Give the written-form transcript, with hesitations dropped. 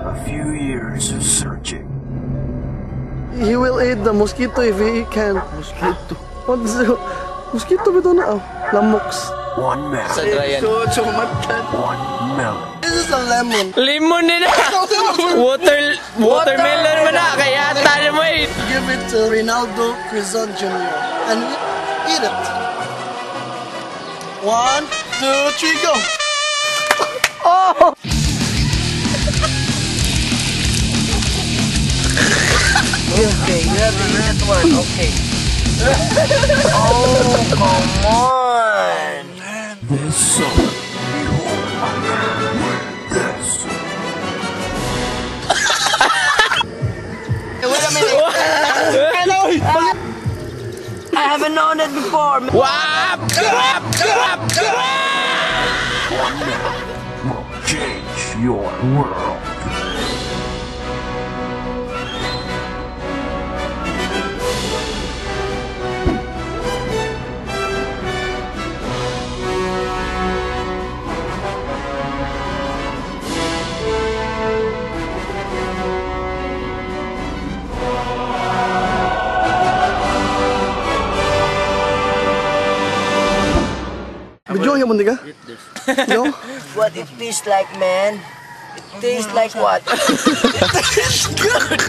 A few years of searching. He will eat the mosquito if he can. Mosquito. What is it? Mosquito bitaw na? Oh, lamoks. One man. Sa Ryan. One melon. This is a lemon. Limon nila! Watermelon man na! Kaya tayo mo eh! Give it to Ronaldo Quizon Jr. and eat it. One, two, three, go! Oh! Okay, you have to eat that one. Okay. Oh, come on. This summer, behold a man with this. Wait a minute. I haven't known it before. Wap! Wap! Wap! One man will change your world. Video yung mundiga? No? What it tastes like, man? It tastes like what? It tastes good.